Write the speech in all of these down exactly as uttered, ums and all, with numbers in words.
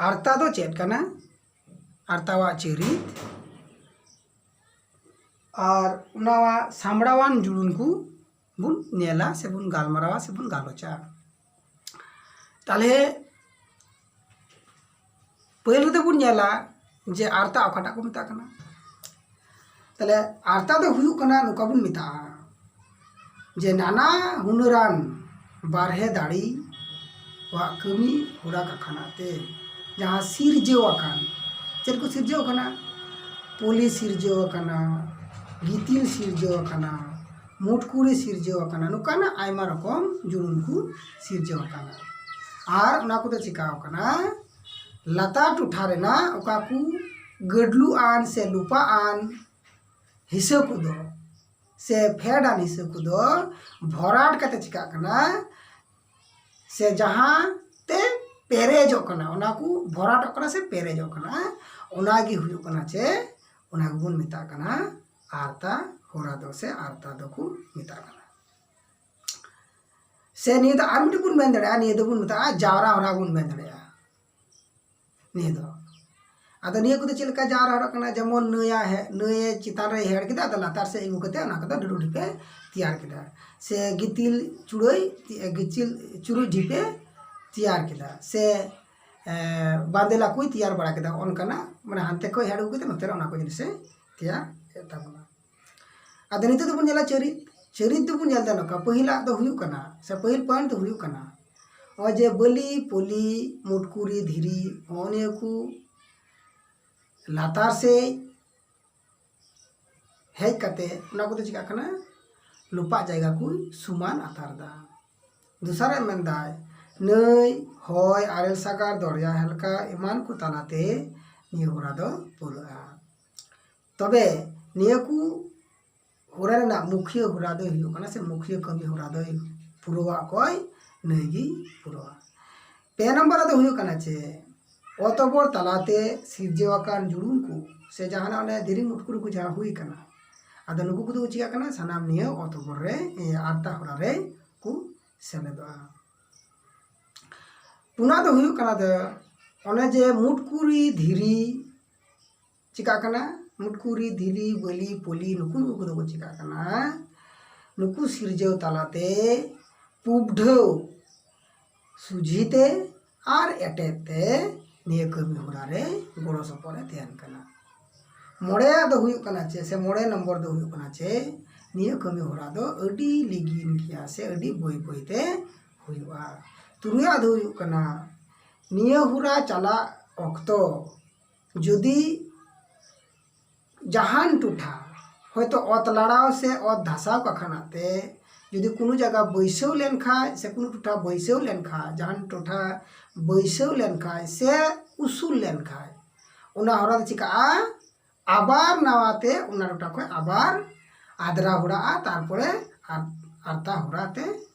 ᱟᱨᱛᱟ ᱫᱚ ᱪᱮᱫ ᱠᱟᱱᱟ, ᱟᱨᱛᱟᱣᱟᱜ ᱪᱚᱨᱤᱛ ᱟᱨ ᱚᱱᱟᱣᱟᱜ ᱥᱟᱢᱵᱲᱟᱣᱟᱱ ᱡᱩᱲᱩᱱ ᱠᱚ ᱵᱚᱱ ᱧᱮᱞᱟ ᱥᱮᱵᱚᱱ ᱜᱟᱞᱢᱟᱨᱟᱣᱟ ᱥᱮᱵᱚᱱ ᱜᱟᱞᱚᱪᱟ᱾ ᱛᱟᱦᱞᱮ ᱯᱳᱭᱞᱳ ᱛᱮᱵᱚᱱ ᱧᱮᱞᱟ ᱡᱮ ᱟᱨᱛᱟ ᱚᱠᱟᱴᱟᱜ ᱠᱚ ᱢᱮᱛᱟᱜ ᱠᱟᱱᱟ᱾ ᱛᱟᱦᱞᱮ ᱟᱨᱛᱟ ᱫᱚ ᱦᱩᱭᱩᱜ ᱠᱟᱱᱟ, ᱱᱚᱝᱠᱟ ᱵᱚᱱ ᱢᱮᱛᱟᱜᱼᱟ ᱡᱮ ᱱᱟᱱᱟ ᱦᱩᱱᱟᱹᱨᱟᱱ ᱵᱟᱨᱦᱮ ᱫᱟᱲᱮ ᱠᱚᱣᱟᱜ ᱠᱟᱹᱢᱤ ᱦᱚᱨᱟ ᱠᱟᱠᱷᱟᱱᱟ ᱛᱮ ᱡᱟᱦᱟᱸ ᱥᱤᱨᱡᱟᱹᱣ ᱟᱠᱟᱱ, ᱪᱮᱫ ᱠᱚ ᱥᱤᱨᱡᱟᱹᱣ ᱟᱠᱟᱱᱟ? ᱯᱚᱞᱤ ᱥᱤᱨᱡᱟᱹᱣ ᱟᱠᱟᱱᱟ, ᱜᱤᱛᱤᱞ ᱥᱤᱨᱡᱟᱹᱣ ᱟᱠᱟᱱᱟ, ᱢᱩᱴᱠᱩᱨᱤ ᱥᱤᱨᱡᱟᱹᱣ ᱟᱠᱟᱱᱟ, ᱱᱚᱝᱠᱟᱱᱟᱜ ᱟᱭᱢᱟ ᱨᱚᱠᱚᱢ ᱡᱩᱲᱩᱱ ᱠᱚ ᱥᱤᱨᱡᱟᱹᱣ ᱟᱠᱟᱱᱟ᱾ ᱟᱨ ᱚᱱᱟ ᱠᱚᱫᱚ ᱪᱤᱠᱟᱣ ᱟᱠᱟᱱᱟ? ᱞᱟᱛᱟᱨ ᱴᱚᱴᱷᱟ ᱨᱮᱱᱟᱜ ᱚᱠᱟ ᱠᱚ ᱜᱟᱹᱰᱞᱩ ᱟᱱ ᱥᱮ ᱞᱩᱯᱟ ᱟᱱ ᱦᱤᱥᱟᱹ ᱠᱚᱫᱚ ᱥᱮ ᱯᱷᱮᱰ ᱟᱱ ᱦᱤᱥᱟᱹ ᱠᱚᱫᱚ ᱵᱷᱚᱨᱟᱴ ᱠᱟᱛᱮ ᱪᱤᱠᱟᱜ ᱠᱟᱱᱟ, ᱥᱮ ᱡᱟᱦᱟᱸ ᱛᱮ ᱯᱮᱨᱮᱡᱚᱜ ᱠᱟᱱᱟ, ᱚᱱᱟ ᱠᱚ ᱵᱷᱚᱨᱟᱴᱚᱜ ᱠᱟᱱᱟ ᱥᱮ ᱯᱮᱨᱮᱡᱚᱜ ᱠᱟᱱᱟ, ᱚᱱᱟ ᱜᱮ ᱦᱩᱭᱩᱜ ᱠᱟᱱᱟ ᱪᱮ, ᱚᱱᱟ ᱜᱮᱵᱚᱱ ᱢᱮᱛᱟᱜ ᱠᱟᱱᱟ ᱟᱨᱛᱟ ᱦᱚᱨᱟ ᱫᱚ ᱥᱮ ᱟᱨᱛᱟ ᱫᱚᱠᱚ ᱢᱮᱛᱟᱜ ᱠᱟᱱᱟ᱾ ᱥᱮ ᱱᱤᱭᱟᱹ ᱫᱚ ᱟᱨ ᱢᱤᱫᱴᱤᱡ ᱵᱚᱱ ᱢᱮᱱ ᱫᱟᱲᱮᱭᱟᱜᱼᱟ, ᱱᱤᱭᱟᱹ ᱫᱚᱵᱚᱱ ᱢᱮᱛᱟᱜᱼᱟ ᱡᱟᱣᱨᱟ ᱦᱚᱨᱟ ᱵᱚᱱ ᱢᱮᱱ ᱫᱟᱲᱮᱭᱟᱜᱼᱟ ᱱᱤᱭᱟᱹ ᱫᱚ᱾ ᱟᱫᱚ ᱱᱤᱭᱟᱹ ᱠᱚᱫᱚ ᱪᱮᱫ ᱞᱮᱠᱟ ᱡᱟᱣᱨᱟ ᱦᱚᱨᱟᱜ ᱠᱟᱱᱟ? ᱡᱮᱢᱚᱱ ᱱᱟᱹᱭᱟ ᱦᱮ-, ᱱᱟᱹᱭ ᱪᱮᱛᱟᱱ ᱨᱮ ᱦᱮᱲ ᱠᱮᱫᱟ, ᱟᱫᱚ ᱞᱟᱛᱟᱨ ᱥᱮᱫ ᱟᱹᱜᱩ ᱠᱟᱛᱮ ᱚᱱᱟ ᱠᱚᱫᱚ ᱰᱩᱰᱩ ᱰᱷᱤᱯᱮ ᱛᱮᱭᱟᱨ ᱠᱮᱫᱟ, ᱥᱮ ᱜᱤᱛᱤᱞ ᱪᱩᱲᱟᱹᱭ, ᱜᱤᱛᱤᱞ ᱪᱩᱨᱩᱡ ᱰᱷᱤᱯᱮ ᱛᱮᱭᱟᱨ ᱠᱮᱫᱟ, ᱥᱮ, ᱮ, ᱵᱟᱸᱫᱮ ᱞᱟᱹᱠᱩᱭ ᱛᱮᱭᱟᱨ ᱵᱟᱲᱟ ᱠᱮᱫᱟ᱾ ᱚᱱᱠᱟᱱᱟᱜ ᱢᱟᱱᱮ ᱦᱟᱱᱛᱮ ᱠᱷᱚᱱ ᱦᱮᱲ ᱟᱹᱜᱩ ᱠᱟᱛᱮ ᱱᱚᱛᱮ ᱨᱮ ᱚᱱᱟ ᱠᱚ ᱡᱤᱱᱤᱥᱮ ᱛᱮᱭᱟᱨ ᱮᱫ ᱛᱟᱵᱚᱱᱟ᱾ ᱟᱫᱚ ᱱᱤᱛᱚᱜ ᱫᱚᱵᱚᱱ ᱧᱮᱞᱟ ᱪᱟᱹᱨᱤᱛ᱾ ᱪᱟᱹᱨᱤᱛ ᱫᱚᱵᱚᱱ ᱧᱮᱞ ᱮᱫᱟ ᱱᱚᱝᱠᱟ, ᱯᱟᱹᱦᱤᱞᱟᱜ ᱫᱚ ᱦᱩᱭᱩᱜ ᱠᱟᱱᱟ, ᱥᱮ ᱯᱟᱹᱦᱤᱞ point ᱫᱚ ᱦᱩᱭᱩᱜ ᱠᱟᱱᱟ, ᱱᱚᱜᱼᱚᱭ ᱡᱮ ᱵᱟᱹᱞᱤ, ᱯᱚᱞᱤ, ᱢᱩᱴᱠᱩᱨᱤ, ᱫᱷᱤᱨᱤ, ᱱᱚᱜᱼᱚ ᱱᱤᱭᱟᱹ ᱠᱚ ᱞᱟᱛᱟᱨ ᱥᱮᱫ ᱦᱮᱡ ᱠᱟᱛᱮ ᱚᱱᱟ ᱠᱚᱫᱚ ᱪᱤᱠᱟᱹᱜ ᱠᱟᱱᱟ? ᱞᱚᱯᱟᱜ ᱡᱟᱭᱜᱟ ᱠᱚᱭ ᱥᱚᱢᱟᱱ ᱟᱛᱟᱨ ᱫᱟ᱾ ᱫᱚᱥᱟᱨᱮ ᱢᱮᱱᱫᱟᱭ, ᱱᱟᱹᱭ, ᱦᱚᱭ, ᱟᱨᱮᱞ ᱥᱟᱜᱟᱲ, ᱫᱚᱨᱭᱟ, ᱦᱮᱞᱠᱟ ᱮᱢᱟᱱ ᱠᱚ ᱛᱟᱞᱟᱛᱮ ᱱᱤᱭᱟᱹ ᱦᱚᱨᱟ ᱫᱚ ᱯᱩᱨᱟᱹᱜᱼᱟ᱾ ᱛᱚᱵᱮ ᱱᱤᱭᱟᱹ ᱠᱚ ᱦᱚᱨᱟ ᱨᱮᱱᱟᱜ ᱢᱩᱠᱷᱤᱭᱟᱹ ᱦᱚᱨᱟ ᱫᱚᱭ ᱦᱩᱭᱩᱜ ᱠᱟᱱᱟ, ᱥᱮ ᱢᱩᱠᱷᱤᱭᱟᱹ ᱠᱟᱹᱢᱤ ᱦᱚᱨᱟ ᱫᱚᱭ ᱯᱩᱨᱟᱹᱣᱟ ᱚᱠᱚᱭ? ᱱᱟᱹᱭ ᱜᱮᱭ ᱯᱩᱨᱟᱹᱣᱟ᱾ ᱯᱮ ᱱᱟᱢᱵᱟᱨ ᱨᱮᱫᱚ ᱦᱩᱭᱩᱜ ᱠᱟᱱᱟ ᱪᱮ, ᱚᱛᱚᱵᱚᱨ ᱛᱟᱞᱟᱛᱮ ᱥᱤᱨᱡᱟᱹᱣ ᱟᱠᱟᱱ ᱡᱩᱲᱩᱱ ᱠᱚ, ᱥᱮ ᱡᱟᱦᱟᱱᱟᱜ ᱚᱱᱮ ᱫᱷᱤᱨᱤ ᱢᱩᱴᱠᱩᱨᱤ ᱠᱚ ᱡᱟᱦᱟᱸ ᱦᱩᱭ ᱠᱟᱱᱟ, ᱟᱫᱚ ᱱᱩᱠᱩ ᱠᱚᱫᱚ ᱠᱚ ᱪᱤᱠᱟᱹᱜ ᱠᱟᱱᱟ? ᱥᱟᱱᱟᱢ ᱱᱤᱭᱟᱹ ᱚᱛᱚᱵᱚᱨ ᱨᱮ, ᱮ, ᱟᱨᱛᱟ ᱦᱚᱨᱟ ᱨᱮ ᱠᱚ ᱥᱮᱞᱮᱫᱚᱜᱼᱟ᱾ ᱯᱩᱱᱟᱜ ᱫᱚ ᱦᱩᱭᱩᱜ ᱠᱟᱱᱟ ᱫᱚ ᱚᱱᱮ ᱡᱮ ᱢᱩᱴᱠᱩᱨᱤ ᱫᱷᱤᱨᱤ ᱪᱤᱠᱟᱜ ᱠᱟᱱᱟ, ᱢᱩᱴᱠᱩᱨᱤ ᱫᱷᱤᱨᱤ, ᱵᱟᱹᱞᱤ, ᱯᱚᱞᱤ, ᱱᱩᱠᱩ ᱱᱩᱠᱩ ᱠᱚᱫᱚ ᱠᱚ ᱪᱤᱠᱟᱜ ᱠᱟᱱᱟ? ᱱᱩᱠᱩ ᱥᱤᱨᱡᱟᱹᱣ ᱛᱟᱞᱟᱛᱮ ᱯᱩᱵᱰᱷᱟᱹᱣ ᱥᱩᱡᱷᱤ ᱛᱮ ᱟᱨ ᱮᱴᱮᱫ ᱛᱮ ᱱᱤᱭᱟᱹ ᱠᱟᱹᱢᱤ ᱦᱚᱨᱟ ᱨᱮ ᱜᱚᱲᱚ ᱥᱚᱯᱚᱦᱚᱫ ᱮ ᱛᱟᱦᱮᱱ ᱠᱟᱱᱟ᱾ ᱢᱚᱬᱮᱭᱟᱜ ᱫᱚ ᱦᱩᱭᱩᱜ ᱠᱟᱱᱟ ᱪᱮ, ᱥᱮ ᱢᱚᱬᱮ ᱱᱚᱢᱵᱚᱨ ᱫᱚ ᱦᱩᱭᱩᱜ ᱠᱟᱱᱟ ᱪᱮ, ᱱᱤᱭᱟᱹ ᱠᱟᱹᱢᱤ ᱦᱚᱨᱟ ᱫᱚ ᱟᱹᱰᱤ ᱞᱤᱜᱤᱱ ᱜᱮᱭᱟ ᱥᱮ ᱟᱹᱰᱤ ᱵᱟᱹᱭ ᱵᱟᱹᱭ ᱛᱮ ᱦᱩᱭᱩᱜᱼᱟ᱾ ᱛᱩᱨᱩᱭᱟᱜ ᱫᱚ ᱦᱩᱭᱩᱜ ᱠᱟᱱᱟ, ᱱᱤᱭᱟᱹ ᱦᱚᱨᱟ ᱪᱟᱞᱟᱜ ᱚᱠᱛᱚ ᱡᱩᱫᱤ ᱡᱟᱦᱟᱱ ᱴᱚᱴᱷᱟ ᱦᱚᱭᱛᱳ ᱚᱛ ᱞᱟᱲᱟᱣ ᱥᱮ ᱚᱛ ᱫᱷᱟᱥᱟᱣ ᱠᱟᱠᱷᱟᱱᱟᱜ ᱛᱮ ᱡᱩᱫᱤ ᱠᱳᱱᱳ ᱡᱟᱭᱜᱟ ᱵᱟᱹᱭᱥᱟᱹᱣ ᱞᱮᱱᱠᱷᱟᱡ ᱥᱮ ᱠᱳᱱᱳ ᱴᱚᱴᱷᱟ ᱵᱟᱹᱭᱥᱟᱹᱣ ᱞᱮᱱᱠᱷᱟᱡ, ᱡᱟᱦᱟᱱ ᱴᱚᱴᱷᱟ ᱵᱟᱹᱭᱥᱟᱹᱣ ᱞᱮᱱᱠᱷᱟᱡ ᱥᱮ ᱩᱥᱩᱞ ᱞᱮᱱᱠᱷᱟᱡ, ᱚᱱᱟ ᱦᱚᱨᱟ ᱫᱚ ᱪᱤᱠᱟᱜᱼᱟ? ᱟᱵᱟᱨ ᱱᱟᱣᱟᱛᱮ ᱚᱱᱟ ᱴᱚᱴᱷᱟ ᱠᱷᱚᱱ ᱟᱵᱟᱨ ᱟᱫᱽᱨᱟ ᱦᱚᱨᱟᱜᱼᱟ, ᱛᱟᱨᱯᱚᱨᱮ ᱟᱨ-, ᱟᱨᱛᱟ ᱦᱚᱨᱟᱛᱮ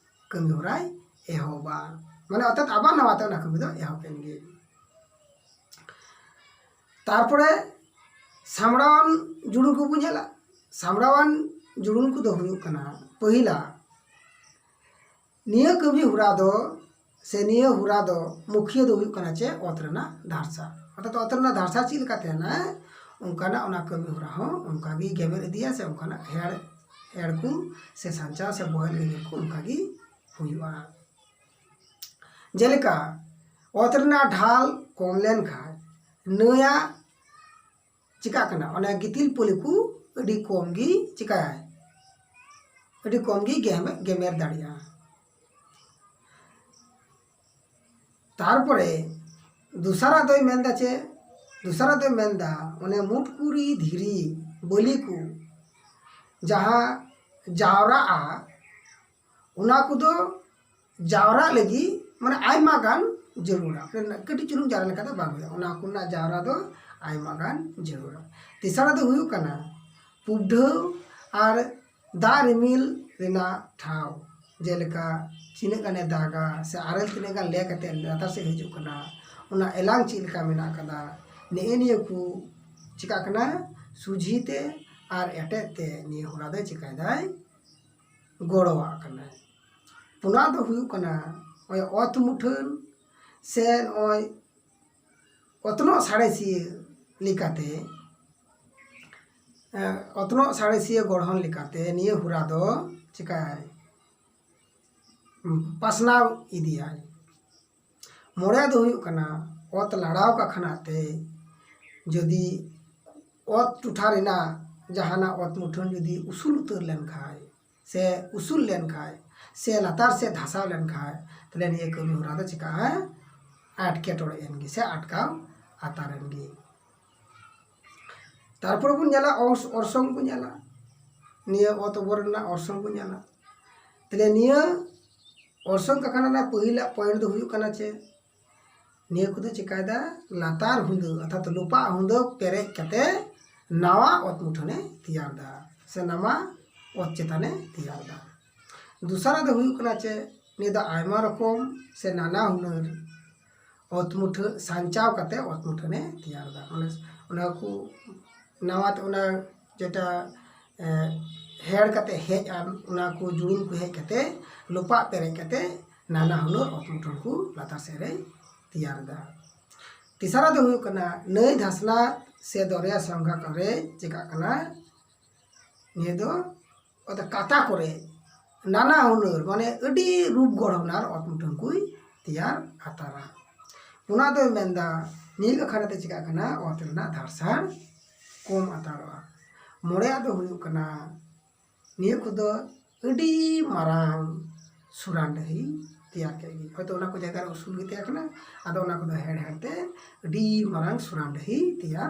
ᱠᱟᱹᱢᱤ ᱦᱚᱨᱟᱭ ᱮᱦᱚᱵᱟ᱾ ᱢᱟᱱᱮ ᱚᱨᱛᱷᱟᱛ ᱟᱵᱟᱨ ᱱᱟᱣᱟᱛᱮ ᱚᱱᱟ ᱠᱟᱹᱢᱤ ᱫᱚ ᱮᱦᱚᱵ ᱮᱱ ᱜᱮ᱾ ᱛᱟᱨᱯᱚᱨᱮ ᱥᱟᱢᱲᱟᱣᱟᱱ ᱡᱩᱲᱩᱱ ᱠᱚᱵᱚᱱ ᱧᱮᱞᱟ᱾ ᱥᱟᱢᱲᱟᱣᱟᱱ ᱡᱩᱲᱩᱱ ᱠᱚᱫᱚ ᱦᱩᱭᱩᱜ ᱠᱟᱱᱟ, ᱯᱟᱹᱦᱤᱞᱟ, ᱱᱤᱭᱟᱹ ᱠᱟᱹᱢᱤ ᱦᱚᱨᱟ ᱫᱚ ᱥᱮ ᱱᱤᱭᱟᱹ ᱦᱚᱨᱟ ᱫᱚ ᱢᱩᱠᱷᱤᱭᱟᱹ ᱫᱚ ᱦᱩᱭᱩᱜ ᱠᱟᱱᱟ ᱪᱮ ᱚᱛ ᱨᱮᱱᱟᱜ ᱫᱷᱟᱨᱥᱟ᱾ ᱚᱨᱛᱷᱟᱛ ᱚᱛ ᱨᱮᱱᱟᱜ ᱫᱷᱟᱨᱥᱟ ᱪᱮᱫ ᱞᱮᱠᱟ ᱛᱟᱦᱮᱱᱟ, ᱚᱱᱠᱟᱱᱟᱜ ᱚᱱᱟ ᱠᱟᱹᱢᱤ ᱦᱚᱨᱟ ᱦᱚᱸ ᱚᱱᱠᱟᱜᱮ ᱜᱮᱢᱮᱨ ᱤᱫᱤᱭᱟ ᱥᱮ ᱚᱱᱠᱟᱱᱟᱜ ᱦᱮᱲ, ᱦᱮᱲ ᱠᱚ ᱥᱮ ᱥᱟᱧᱪᱟᱣ ᱥᱮ ᱵᱚᱦᱮᱞ ᱜᱮᱢᱮᱨ ᱠᱚ ᱚᱱᱠᱟᱜᱮ ᱦᱩᱭᱩᱜᱼᱟ᱾ ᱡᱮᱞᱮᱠᱟ ᱚᱛ ᱨᱮᱱᱟᱜ ᱰᱷᱟᱞ ᱠᱚᱢ ᱞᱮᱱᱠᱷᱟᱱ ᱱᱟᱹᱭᱟᱜ ᱪᱤᱠᱟᱜ ᱠᱟᱱᱟ, ᱚᱱᱟ ᱜᱤᱛᱤᱞ ᱯᱚᱞᱤ ᱠᱚ ᱟᱹᱰᱤ ᱠᱚᱢ ᱜᱮ ᱪᱤᱠᱟᱭᱟᱭ, ᱟᱹᱰᱤ ᱠᱚᱢ ᱜᱮ ᱜᱮᱢᱮ-, ᱜᱮᱢᱮᱨ ᱫᱟᱲᱮᱭᱟᱜᱼᱟ᱾ ᱛᱟᱨᱯᱚᱨᱮ ᱫᱚᱥᱟᱨᱟᱜ ᱫᱚᱭ ᱢᱮᱱᱫᱟ ᱪᱮ, ᱫᱚᱥᱟᱨᱟᱜ ᱫᱚᱭ ᱢᱮᱱᱫᱟ ᱚᱱᱮ ᱢᱩᱴᱠᱩᱨᱤ ᱫᱷᱤᱨᱤ ᱵᱟᱹᱞᱤ ᱠᱚ ᱡᱟᱦᱟᱸ ᱡᱟᱣᱨᱟᱜᱼᱟ, ᱚᱱᱟ ᱠᱚᱫᱚ ᱡᱟᱣᱨᱟᱜ ᱞᱟᱹᱜᱤᱫ ᱢᱟᱱᱮ ᱟᱭᱢᱟ ᱜᱟᱱ ᱡᱟᱹᱨᱩᱲᱟ᱾ ᱠᱟᱹᱴᱤᱡ ᱪᱩᱞᱩᱝ ᱡᱟᱣᱨᱟ ᱞᱮᱠᱷᱟᱱ ᱫᱚ ᱵᱟᱝ ᱦᱩᱭᱩᱜᱼᱟ, ᱚᱱᱟ ᱠᱚᱨᱮᱱᱟᱜ ᱡᱟᱣᱨᱟ ᱫᱚ ᱟᱭᱢᱟ ᱜᱟᱱ ᱡᱟᱹᱨᱩᱲᱟ᱾ ᱛᱮᱥᱟᱨᱟᱜ ᱫᱚ ᱦᱩᱭᱩᱜ ᱠᱟᱱᱟ ᱯᱩᱵᱰᱷᱟᱹᱣ ᱟᱨ ᱫᱟᱜ ᱨᱤᱢᱤᱞ ᱨᱮᱱᱟᱜ ᱴᱷᱟᱶ, ᱡᱮᱞᱮᱠᱟ ᱛᱤᱱᱟᱹᱜ ᱜᱟᱱᱮ ᱫᱟᱜᱟ ᱥᱮ ᱟᱨᱮᱞ ᱛᱤᱱᱟᱹᱜ ᱜᱟᱱ ᱞᱮ ᱠᱟᱛᱮ ᱞᱟᱛᱟᱨ ᱥᱮᱫ ᱦᱤᱡᱩᱜ ᱠᱟᱱᱟ, ᱚᱱᱟ ᱮᱞᱟᱝ ᱪᱮᱫ ᱞᱮᱠᱟ ᱢᱮᱱᱟᱜ ᱠᱟᱫᱟ, ᱱᱮᱜᱼᱮ ᱱᱤᱭᱟᱹ ᱠᱚ ᱪᱤᱠᱟᱜ ᱠᱟᱱᱟ, ᱥᱩᱡᱷᱤ ᱛᱮ ᱟᱨ ᱮᱴᱮᱫ ᱛᱮ ᱱᱤᱭᱟᱹ ᱦᱚᱨᱟ ᱫᱚᱭ ᱪᱤᱠᱟᱭ ᱫᱟᱭ, ᱜᱚᱲᱚᱣᱟᱜ ᱠᱟᱱᱟᱭ᱾ ᱯᱩᱱᱟᱜ ᱫᱚ ᱦᱩᱭᱩᱜ ᱠᱟᱱᱟ ᱱᱚᱜᱼᱚᱭ ᱚᱛ ᱢᱩᱴᱷᱟᱹᱱ ᱥᱮ ᱱᱚᱜᱼᱚᱭ ᱚᱛᱱᱚᱜ ᱥᱟᱬᱮᱥᱤᱭᱟᱹ ᱞᱮᱠᱟᱛᱮ, ᱮ, ᱚᱛᱱᱚᱜ ᱥᱟᱬᱮᱥᱤᱭᱟᱹ ᱜᱚᱲᱦᱚᱱ ᱞᱮᱠᱟᱛᱮ ᱱᱤᱭᱟᱹ ᱦᱚᱨᱟ ᱫᱚ ᱪᱤᱠᱟᱹᱭ ᱯᱟᱥᱱᱟᱣ ᱤᱫᱤᱭᱟᱭ᱾ ᱢᱚᱬᱮ ᱫᱚ ᱦᱩᱭᱩᱜ ᱠᱟᱱᱟ, ᱚᱛ ᱞᱟᱲᱟᱣ ᱠᱟᱠᱷᱱᱟ ᱛᱮ ᱡᱩᱫᱤ ᱚᱛ ᱴᱚᱴᱷᱟ ᱨᱮᱱᱟᱜ ᱡᱟᱦᱟᱱᱟᱜ ᱚᱛ ᱢᱩᱴᱷᱟᱹᱱ ᱡᱩᱫᱤ ᱩᱥᱩᱞ ᱩᱛᱟᱹᱨ ᱞᱮᱱᱠᱷᱟᱱ ᱥᱮ ᱩᱥᱩᱞ ᱞᱮᱱᱠᱷᱟᱱ ᱥᱮ ᱞᱟᱛᱟᱨ ᱥᱮᱫ ᱫᱷᱟᱥᱟᱣ ᱞᱮᱱᱠᱷᱟᱱ, ᱛᱟᱦᱞᱮ ᱱᱤᱭᱟᱹ ᱠᱟᱹᱢᱤ ᱦᱚᱨᱟ ᱫᱚ ᱪᱤᱠᱟᱹᱜᱼᱟ? ᱮᱴᱠᱮᱴᱚᱬᱮ ᱮᱱ ᱜᱮ ᱥᱮ ᱟᱴᱠᱟᱣ ᱟᱛᱟᱨ ᱮᱱ ᱜᱮ᱾ ᱛᱟᱨᱯᱚᱨᱮ ᱵᱚᱱ ᱧᱮᱞᱟ ᱚᱨᱥ-, ᱚᱨᱥᱚᱝ ᱵᱚᱱ ᱧᱮᱞᱟ, ᱱᱤᱭᱟᱹ ᱚᱛ ᱚᱵᱚᱨ ᱨᱮᱱᱟᱜ ᱚᱨᱥᱚᱝ ᱵᱚᱱ ᱧᱮᱞᱟ᱾ ᱛᱟᱦᱞᱮ ᱱᱤᱭᱟᱹ ᱚᱨᱥᱚᱝ ᱠᱟᱠᱷᱱᱟ ᱨᱮᱱᱟᱜ ᱯᱟᱹᱦᱤᱞᱟᱜ ᱯᱚᱭᱮᱱᱴ ᱫᱚ ᱦᱩᱭᱩᱜ ᱠᱟᱱᱟ ᱪᱮ, ᱱᱤᱭᱟᱹ ᱠᱚᱫᱚ ᱪᱤᱠᱟᱭᱫᱟ, ᱞᱟᱛᱟᱨ ᱦᱩᱸᱫᱟᱹ ᱚᱨᱛᱷᱟᱛ ᱞᱚᱯᱟᱜ ᱦᱩᱸᱫᱟᱹ ᱯᱮᱨᱮᱡ ᱠᱟᱛᱮ ᱱᱟᱣᱟ ᱚᱛ ᱢᱩᱴᱷᱟᱹᱱᱮ ᱛᱮᱭᱟᱨ ᱫᱟ ᱥᱮ ᱱᱟᱣᱟ ᱚᱛ ᱪᱮᱛᱟᱱᱮ ᱛᱮᱭᱟᱨ ᱫᱟ᱾ ᱫᱚᱥᱟᱨᱟᱜ ᱫᱚ ᱦᱩᱭᱩᱜ ᱠᱟᱱᱟ ᱪᱮ, ᱱᱤᱭᱟᱹ ᱫᱚ ᱟᱭᱢᱟ ᱨᱚᱠᱚᱢ ᱥᱮ ᱱᱟᱱᱟ ᱦᱩᱱᱟᱹᱨ ᱚᱛ ᱢᱩᱴᱷᱟᱹ ᱥᱟᱧᱪᱟᱣ ᱠᱟᱛᱮ ᱚᱛ ᱢᱩᱴᱷᱟᱹᱱᱮ ᱛᱮᱭᱟᱨ ᱫᱟ᱾ ᱚᱱᱟ, ᱚᱱᱟ ᱠᱚ ᱱᱟᱣᱟ ᱛᱮ ᱚᱱᱟ ᱡᱮᱴᱟ, ᱮ, ᱦᱮᱲ ᱠᱟᱛᱮ ᱦᱮᱡ ᱟᱱ, ᱚᱱᱟ ᱠᱚ ᱡᱩᱲᱩᱱ ᱠᱚ ᱦᱮᱡ ᱠᱟᱛᱮ ᱞᱚᱯᱟᱜ ᱯᱮᱨᱮᱡ ᱠᱟᱛᱮ ᱱᱟᱱᱟ ᱦᱩᱱᱟᱹᱨ ᱚᱛ ᱢᱩᱴᱷᱟᱹᱱ ᱠᱚ ᱞᱟᱛᱟᱨ ᱥᱮᱫ ᱨᱮᱭ ᱛᱮᱭᱟᱨ ᱫᱟ᱾ ᱛᱮᱥᱟᱨᱟᱜ ᱫᱚ ᱦᱩᱭᱩᱜ ᱠᱟᱱᱟ, ᱱᱟᱹᱭ ᱫᱷᱟᱥᱱᱟ ᱥᱮ ᱫᱚᱨᱭᱟ ᱥᱚᱝᱜᱷᱟ ᱠᱚᱨᱮ ᱪᱤᱠᱟᱜ ᱠᱟᱱᱟ, ᱱᱤᱭᱟᱹ ᱫᱚ ᱚᱛ ᱠᱟᱛᱟ ᱠᱚᱨᱮ ᱱᱟᱱᱟ ᱦᱩᱱᱟᱹᱨ, ᱢᱟᱱᱮ ᱟᱹᱰᱤ ᱨᱩᱯ ᱜᱚᱲᱦᱚᱱᱟᱨ ᱚᱛ ᱢᱩᱴᱷᱟᱹᱱ ᱠᱚᱭ ᱛᱮᱭᱟᱨ ᱟᱛᱟᱨᱟ᱾ ᱚᱱᱟ ᱫᱚᱭ ᱢᱮᱱᱫᱟ, ᱱᱤᱭᱟᱹ ᱠᱟᱠᱷᱱᱟ ᱛᱮ ᱪᱤᱠᱟᱜ ᱠᱟᱱᱟ, ᱚᱛ ᱨᱮᱱᱟᱜ ᱫᱷᱟᱨᱥᱟᱲ ᱠᱚᱢ ᱟᱛᱟᱨᱚᱜᱼᱟ᱾ ᱢᱚᱬᱮᱭᱟᱜ ᱫᱚ ᱦᱩᱭᱩᱜ ᱠᱟᱱᱟ, ᱱᱤᱭᱟᱹ ᱠᱚᱫᱚ ᱟᱹᱰᱤ ᱢᱟᱨᱟᱝ ᱥᱩᱨᱟᱱᱰᱟᱹᱦᱤ ᱛᱮᱭᱟᱨ ᱠᱮᱫ ᱜᱮ᱾ ᱦᱚᱭᱛᱳ ᱚᱱᱟ ᱠᱚ ᱡᱟᱭᱜᱟ ᱨᱮ ᱩᱥᱩᱞ ᱜᱮ ᱛᱟᱦᱮᱸ ᱠᱟᱱᱟ, ᱟᱫᱚ ᱚᱱᱟ ᱠᱚᱫᱚ ᱦᱮᱲ ᱦᱮᱲ ᱛᱮ ᱟᱹᱰᱤ ᱢᱟᱨᱟᱝ ᱥᱩᱨᱟᱱᱰᱟᱹᱦᱤ ᱛᱮᱭᱟᱨ